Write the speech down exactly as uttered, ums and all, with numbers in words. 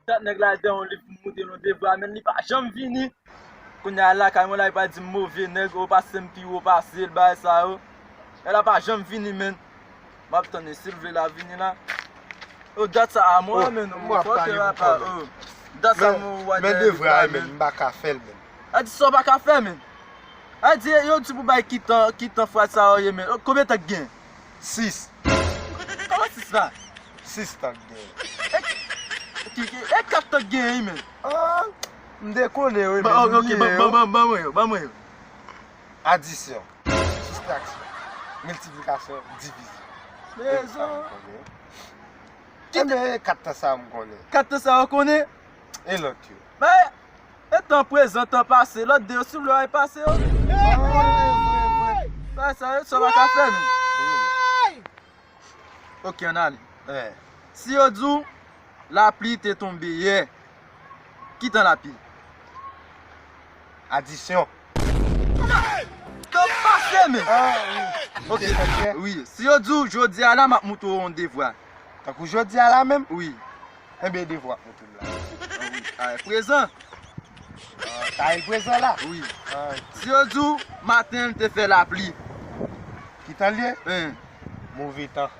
Dat nèg la dèyè yon liv pou m montre l yon devwa, men li pa janm vini. Kounye a lakay mwen la, li pa di m move nèg, ou pase m pi wo pase l, bagay sa yo. Nèg la pa janm vini, men. M ap tann li, si l vle l a vini la. Oh, dat sa a mwen, men, fò ke papa, oh. Dat sa mwen wè men devwa, men, m pa ka fè l, men. A di sa w pa ka fè, men. A di, yo di pou bay ki tan, ki tan fraz sa yo ye, men. Oh, konbyen tan k gen? Sis. Kòman sis la? Sis tan k gen. E, ki, ki, e kat tan k gen, men. Ah, m dekonnen, wi, men ok, ban mwen yo, ban mwen yo. Adisyon, sistraksyon, miltiplikasyon, divizyon. Rezon. Enben, kat tan sa yo m konnen. Kat tan sa yo konnen? E lòt yo? Men, e tan prezan, tan pase, lòt de yo, si w vle, w al pase yo. Vre, vre, vre. Bagay sa yo, sa w pa ka fè, men. Ok, ann ale. Si yo di w, lapli te tonbe yè, ki tan l ap ye? Adisyon. Tan pase, men. Ah, wi. Ok, wi. Si yo di w, jodi a la, m ap montre w yon devwa. Tankou jodi a la menm? Wi. Enben, devwa ap montre m la. Ah, wi. Ah, prezan. Ah, ta e prezan la? Wi. Ah, ok. Si yo di w, maten, l te fè lapli. Ki tan l ye? Hein. Move tan.